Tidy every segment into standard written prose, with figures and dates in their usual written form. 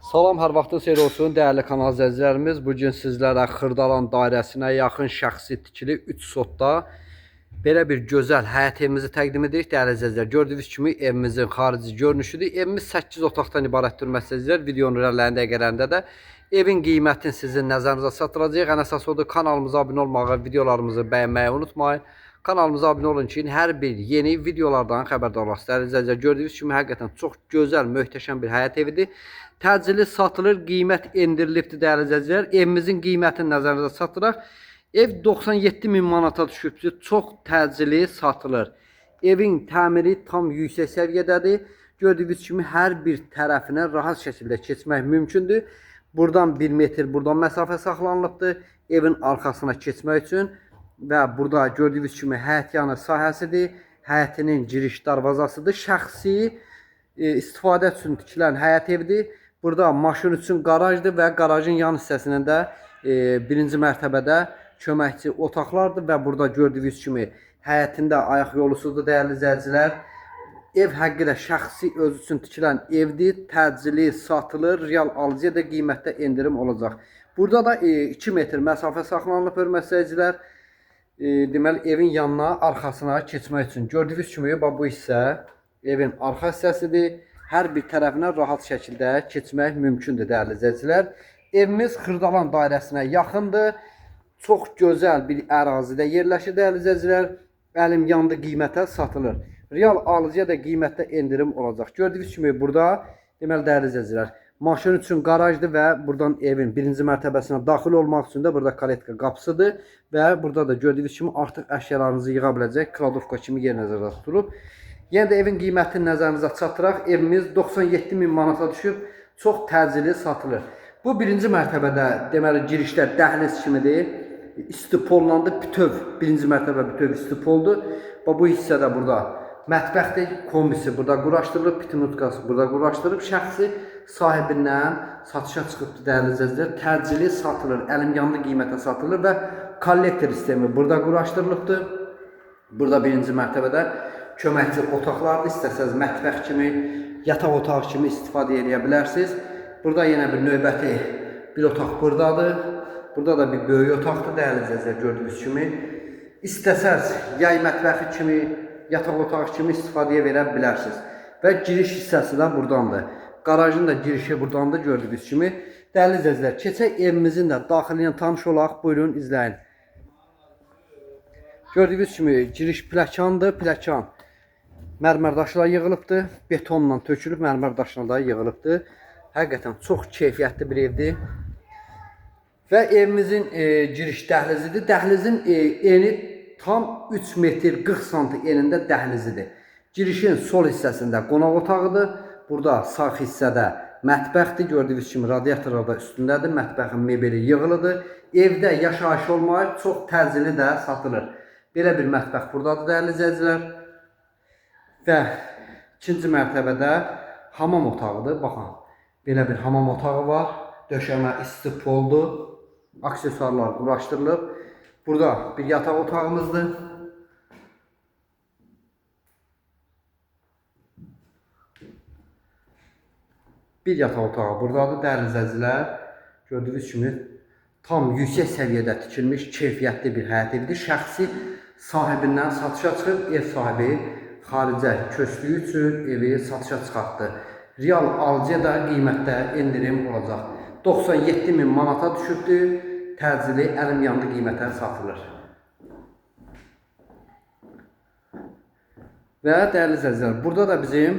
Salam, hər vaxtın xeyir olsun dəyərli kanal izləyicilərimiz. Bu gün sizlərə Xırdalan dairəsinə yaxın şəxsi tikili 3 sotda belə bir gözəl həyət evimizi təqdim edirik dəyərli izləyicilər. Gördüyünüz kimi evimizin xarici görünüşüdür. Evimiz 8 otaqdan ibarətdir hörmətli izləyicilər. Videonun irəliləyən dəqiqələrində də evin qiymətini sizin nəzərinizə çatdıracağıq. Ən əsas odur kanalımıza abunə olmağı, videolarımızı bəyənməyi unutmayın. Kanalımıza abunə olun ki, hər bir yeni videolardan xəbərdar olasınız. Dəyərli izləyicilər, gördüyünüz kimi həqiqətən çox gözəl, möhtəşəm bir həyət evidir. Təcili satılır, qiymət endirilibdir dəyərli izləyicilər. Evimizin qiymətini nəzərinizə çatdıraq. Ev 97 min manata düşübdür. Çox təcili satılır. Evin təmiri tam yüksək səviyyədədir. Gördüyünüz kimi hər bir tərəfinə rahat şəkildə keçmək mümkündür. Buradan 1 metr buradan məsafə saxlanılıbdır evin arxasına keçmək üçün və burada gördüyünüz kimi həyət yanı sahəsidir. Həyətinin giriş darvazasıdır. Şəxsi istifadə üçün tikilən həyət evidir. Burada maşın üçün qarajdır və qarajın yan hissəsində də birinci mərtəbədə köməkçi otaqlardır və burada gördüyünüz kimi həyətində ayaq yolusudur dəyərli izləyicilər. Ev həqiqətən şəxsi özü üçün tikilən evdir. Təcili satılır. Real alıcıya da qiymətdə endirim olacaq. Burada da 2 metr məsafə saxlanılıb hörmətli izləyicilər. Deməli evin yanına, arxasına keçmək üçün. Gördüyünüz kimi bax bu hissə evin arxa hissəsidir. Hər bir tərəfinə rahat şəkildə keçmək mümkündür dəyərli izləyicilər. Evimiz Xırdalan dairəsinə yaxındır. Çox gözəl bir ərazidə yerləşir dəyərli izləyicilər. Əlim yandı qiymətə satılır. Real alıcıya da qiymətdə endirim olacaq. Gördüyünüz kimi burada deməli dəyərli izləyicilər, maşın üçün qarajdır və buradan evin birinci mərtəbəsinə daxil olmaq üçün də burada kaletka qapısıdır və burada da gördüyünüz kimi artıq əşyalarınızı yığa biləcək kladovka kimi yer nəzərdə tutulub. Yenə də evin qiymətini nəzərinizə çatdıraq. Evimiz 97 min manata düşüb, çox təcili satılır. Bu birinci mərtəbədə deməli girişdə dəhliz kimidir. İstipollandı bütöv, birinci mərtəbə bütöv istipoldur. Bax bu hissədə burada mətbəxdir, kombisi burada quraşdırılıb, pitimotkası burada quraşdırılıb. Şəxsi sahibindən satışa çıxıbdır dəyərli izləyicilər. Təcili satılır, əlim yanlı qiymətə satılır və kollektor sistemi burada quraşdırılıbdır. Burada birinci mərtəbədə köməkçi otaqlardır. İstəsəniz mətbəx kimi, yataq otağı kimi istifadə edə bilərsiniz. Burada yenə bir növbəti bir otaq buradadır. Burada da bir böyük otaqdır dəyərli izləyicilər gördüyünüz kimi. İstəsəniz yay mətbəxi kimi, yataq otağı kimi istifadəyə verə bilərsiniz. Və giriş hissəsi də burdandır. Qarajın da girişi burdandır gördüyünüz kimi. Dəyərli izləyicilər, keçək evimizin də daxili ilə tanış olaq. Buyurun izləyin. Gördüyünüz kimi giriş pləkandır. Pləkan mərmər daşlar yığılıbdır. Betonla tökülüb, mərmər daşlar da yığılıbdır. Həqiqətən çox keyfiyyətli bir evdir. Və evimizin giriş dəhlizidir. Dəhlizin eni tam 3 metr 40 sant enində dəhlizidir. Girişin sol hissəsində qonaq otağıdır. Burada sağ hissədə mətbəxdir. Gördüyünüz kimi radiatorlar da üstündədir. Mətbəxin mebeli yığılıdır. Evdə yaşayış olmayıb, çox təcili də satılır. Belə bir mətbəx buradadır dəyərli izləyicilər. Və ikinci mərtəbədə hamam otağıdır. Baxın, belə bir hamam otağı var. Döşəmə istipoldur. Aksesuarlar quraşdırılıb. Burada bir yataq otağımızdır. Bir yataq otağı buradadır dəyərli izləyicilər. Gördüyünüz kimi tam yüksək səviyyədə tikilmiş keyfiyyətli bir həyət evidir. Şəxsi sahibindən satışa çıxıb, ev sahibi xaricə köçdüyü üçün evi satışa çıxartdı. Real alıcıya da qiymətdə endirim olacaq. 97 min manata düşübdür. Təcili əlim yandı qiymətə satılır. Və dəyərli izləyicilər, burada da bizim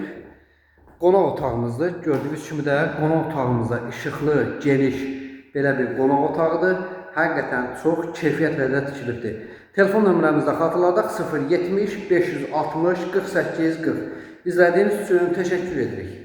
qonaq otağımızdır. Gördüyünüz kimi də qonaq otağımızda işıqlı, geniş belə bir qonaq otağıdır. Həqiqətən çox keyfiyyətlə də tikilibdir. Telefon nömrəmizi də xatırladaq: 070 560 48 40. İzlədiyiniz üçün təşəkkür edirik.